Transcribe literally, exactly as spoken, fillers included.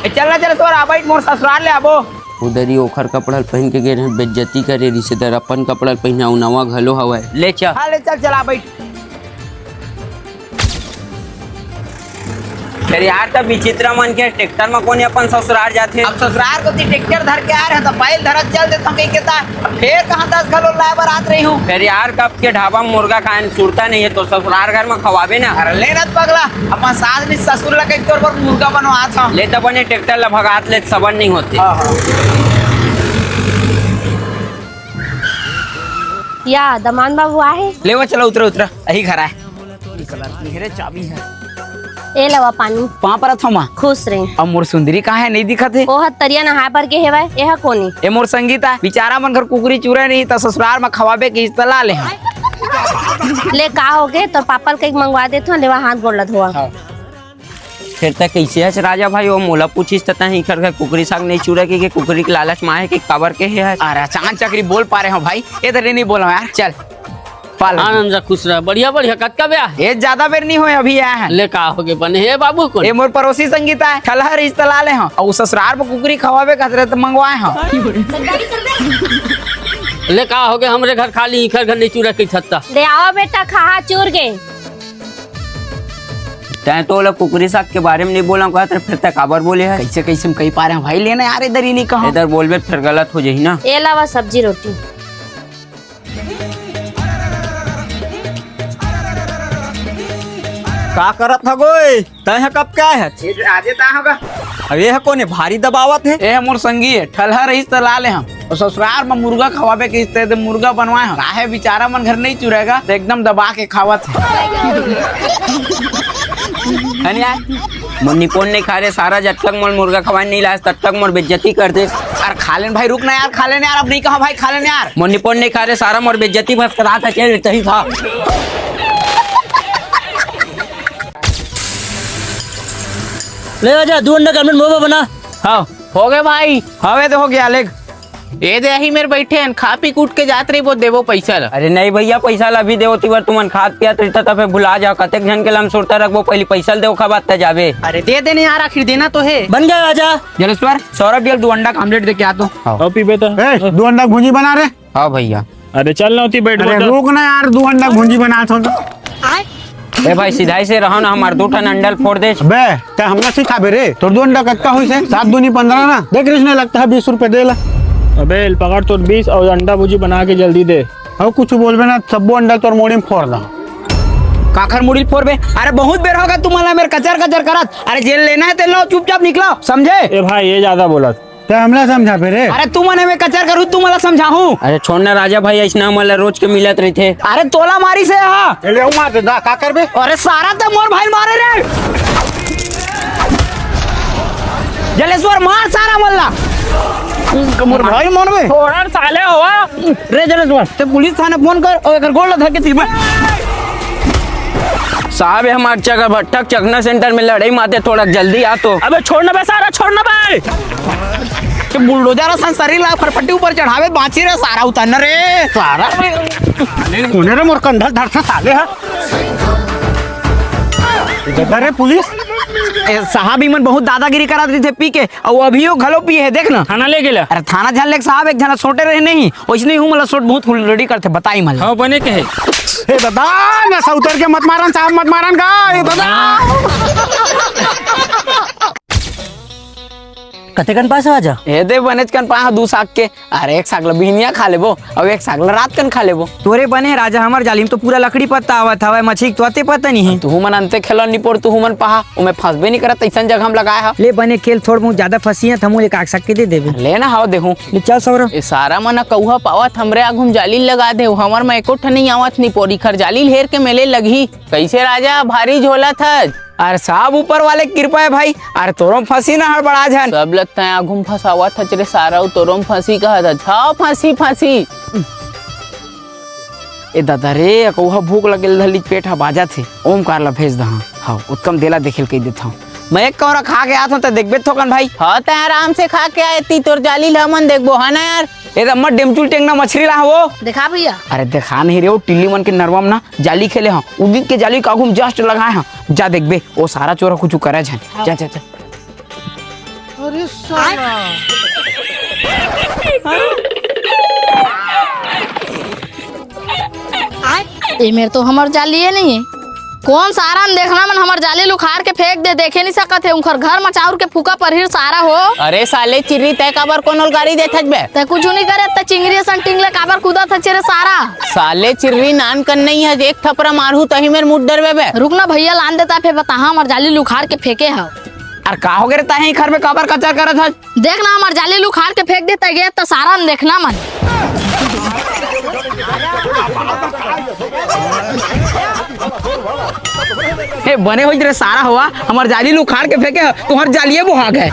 ए, चल ना, चल, तोर आ बैठ, मोर ससुराल ले आबो। उधर ही ओखर कपड़ा ल पहिन के गे रहेन, बेइज्जती करे रिहिसे, इधर अपन कपड़ा ल पहिना, अउ नवा घलो हवय। ले चल। हाँ, ले चल, चल, आ बैठ। फेर यार, त विचित्र मन के ट्रैक्टर म कोन अपन ससुराल जाथे? अब ससुराल कोती ट्रैक्टर धर के आ रहे, त बैल धरत चल देथव कहिके त। फेर कहाँ दस घलो लाए बर आत रही हूँ। फेर यार, कब के ढाबा म मुर्गा खाए सुरता नहीं है, तो ससुराल घर म खवाबे ना। अरे ले ना पगला, अपन सास नहीं ससुर ला कहि तोर बर मुर्गा बनवात हव। ले त बने ट्रैक्टर ला भगात ले सबन नहीं होते। हाँ, हाँ। या दमान बाबू आहे। ले वो चला, उतरा, उतरा, यही घर आए। निकलत नहीं रे, चाबी है। ए लवा पानी। पाँव परत हव माँ। खुश रहे। अब मोर सुंदरी कहाँ है, नहीं दिखत है? ओह तरिया नहाए बर गे हेवय, एह कोनी। ए मोर संगीता, बिचारा मन घर कुकरी चुरे नहीं, त ससुराल म खवाबे के इस्तला ले हैं। ले का होगे, तोर पापा ल कहीं मंगवा देथव, लेवा हाथ गोड़ ला धोवा। हाँ। फेर त कइसे हस राजा भाई, वो मोला पूछिस त तहीं इखर घर कुकरी साग नहीं चुरे के, के कुकरी के लालच म आहे के काबर के हे हस? अरे चांद चकरी बोल पा रहे हो भाई, ए तरे नहीं बोला यार, चल। पाल। आनंद रह, खुश रह, बढ़िया, बढ़िया, कतका ब्याह? ए, ज्यादा बेर नहीं होय, अभी आए हैं। ले, का होगे बने? हे बाबू, कोन? ए, मोर पड़ोसी संगीता है, ठलहा रहिस त ला ले हव। अउ ससुराल म कुकरी खवाबे कहत रहे त मंगवाए हव। ले, का होगे, हमरे घर खाली इखर घर नहीं चुरा के छत्ता। ले आवा बेटा, खा चूर के। तैं तो ओला कुकरी साग के बारे म नहीं बोला कहत रहे, फेर तैं काबर बोले हस? कइसे, कइसे म कहि पा रहे हव भाई, ले ना यार, इधर ही नहीं कहा। इधर बोलबे त फेर गलत हो जाही ना। ए लावा सब्जी रोटी। का करत ह गोय? तैं ह कब के आए हस? ये आजे ता होगा। अब ये ह कोन हे? भारी दबावत हे। ए ह मोर संगी हे, ठलहा रहिस त ला ले हंव। अउ ससुराल म मुर्गा खवाबे कहिस त मुर्गा बनवाए हंव। काहे बिचारा मन घर नहीं चुरेगा, त एकदम दबा के खावत हे। हन यार, मोर निपोन नहीं खा रे सारा, जब तक मोर मुर्गा खवाए नहीं लास, तब तक मोर बेइज्जती कर दे। अरे खा लेन भाई, रुक ना यार, खा लेन यार, अब नहीं कहा भाई, खा लेन यार। मोर निपोन नहीं खा रे सारा, मोर बेइज्जती भसकरात हे, चल तहीं खा। ले आजा, दू अंडा के आमलेट मोर बर बना। हाँ, होगे भाई। हवे तो होगे, लेग। ए दे, यही मेर बइठे हन, खा पी के उठ के जात रहिबो, देबो पइसा ला। अरे नहीं भइया, पइसा ला अभी देवो, तिबर तुमन खात पियत रहिता, तभे भुला जाव। कतेक झन के ला हम सुरता रखबो, पहिली पइसा ल देवो, ओखर बाद त जाबे। अरे दे दे न यार, आखिर देना तो हे। बन गया राजा। जलेश्वर, सौरभ, ये दू अंडा के आमलेट दे के आ तो। हाँ। अउ पीबे त। ए, दू अंडा भुंजी बना रे। हाँ भइया। अरे चल ना, ओती बइठ अरे बता। रुक ना यार, दू अंडा भुंजी बनात हंव तो। ए भाई, सिधाई से रहो ना, हमार दू ठन अंडा ल फोड़ दे। अबे, तैं हमला सिखाबे रे? तोर दू अंडा कतका होइस हे? सात दूनी पंद्रह ना। देख रिश्ने, लगता है बीस रुपए दे ला। अबे, ले पकड़ तोर बीस अउ अंडा भुजी बना के जल्दी दे। अउ कुछ बोलबे ना, सब्बो अंडा तोर मुड़ी म फोड़ दा। काखर मुड़ी ल फोड़बे? अरे बहुत बेर होगे तुमन ला मेर कचर कचर करत। अरे जेन लेना हे तेन लो, चुपचाप निकलो, समझे? ए भाई, ये ज्यादा बोलत। तैं हमला समझाबे रे। अरे तुमन एमे कचर करहू, तुमन ला समझाहूं। अरे छोड़ ना राजा भाई, अइसना हमन ला रोज के मिलत रहिथे। अरे तोला मारिस हे हा। ए ले, अउ मार दे दा, का करबे? अरे सारा तैं मोर भाई ल मारे रे। जलेश्वर मार सारा मन ला। मोर भाई मारबे? छोड़ साले हवा। रे जलेश्वर, तैं पुलिस थाना फोन कर अउ एकर गोड़ ला धर के तीर मार। साहब, ये हमार चकरभट्ठा चखना सेंटर में लड़ाई माते, थोड़ा जल्दी आ तो। अबे छोड़ ना बे सारा, छोड़ ना बे। ये बुलडोजर असन शरीर ला फरफटी ऊपर चढ़ावे बांची रे सारा, उतर ना रे सारा। कोने रे मोर कंधा धरथे साले हा? अरे पुलिस। ए, साहब, इमन बहुत दादागिरी करत रहिथे पी के, अउ अभियो घलो पी हे, देख ना। थाना ले गेला। अरे थाना झन लेग साहब, एक झन सोटे रहे नहीं, वइसने ही हमला सोट बहुत हुलड़ी करथे, बताई मन। हाँ, बने कहे। ए दादा, नशा उतर के मत मारन साहब, मत मारन गा, ए दादा। कतेकन पास हव राजा? ए दे बनेच कन पाए हंव दू साग के। अरे एक साग ल बिहनिया खा लेबो, अउ एक साग ल रात कन खा लेबो। तोरे बने राजा, हमर जाली म तो पूरा लकड़ी पत्ता आवत हवय, मछली के तो अते पता नहीं हे। तुहू मन अंते खेलो निपोर, तुहू मन पहा, ओमे फंसबे नहीं करत, अइसन जगह म लगाए हव। ले बने खेल, थोड़ बहुत ज्यादा फंसी हे, त हमू ले काट सक के दे देबे। ले ना हव देहूं। ले चल सौरभ। ए सारा मन कौहा पावत हमरे आघू म जाली लगा दे, हमर म एको ठन नहीं आवत निपोर, इखर जाली ल हेर के मेले लगही। कइसे राजा, भारी झोलत हस? अरे साहब, ऊपर वाले के कृपा हे भाई। अरे तोरो फंसी ना, हड़बड़ा झन। सब ल तैं आघू म फंसावत हच रे सारा, अउ तोरो म फंसी कहत हच। हव, फंसी, फंसी। ए दादा रे, अकौहा भूख लगे ल धरलिस, पेट ह बाजत हे। ओमकार ल भेज दहा। हव, ओतका म देला देखे ल कहि देथंव। मैं एक कौरा खा के आत हंव, त देखबे थोकन भाई। हव, तैं आराम से खा के आ, एती तोर जाली ल हमन देखबो, हा ना यार? ए दम्मा डेमचुल टेंगना मछरी ला हव। देखा भइया। अरे देखा नहीं रे, ओ टिल्ली मन के नरवा म ना जाली खेले हंव, उदित के जाली के आघू म just लगाए हंव। जा देखबे, ओ सारा चोर ह कुछु करे झन। जा, जा, जा। अरे साला। ए मेर तो हमर जाली हे नहीं हे। कोन सारा न देखना मन हमर जाली ल उखाड़ के फेंक दे, देखे नहीं सकत हे। उंखर घर म चाउर के फूका परही सारा हो। अरे साले चिर्री, तै काबर कोनो ल गारी देथस बे? तै कुछु नहीं करे, तै चिंगरी असन टिंग ले काबर कूदत हस रे सारा? साले चिर्री, नान कन नहीं हे, एक थपरा मारहूं तहीं मेर मुड़ डरबे बे। रुक ना भैया, लान देता, फेर बताहा हमर जाली ल उखाड़ के फेंके हव। अरे का हो गे रे, तैं ही घर में काबर कचर करत हस? देख ना, हमर जाली ल उखाड़ के फेंक देता गे, त सारा न देखना मन। हे, बने होइस रे सारा हो, हमर जाली ल उखाड़ के फेंके ह, तुंहर जालिये बोहा गे।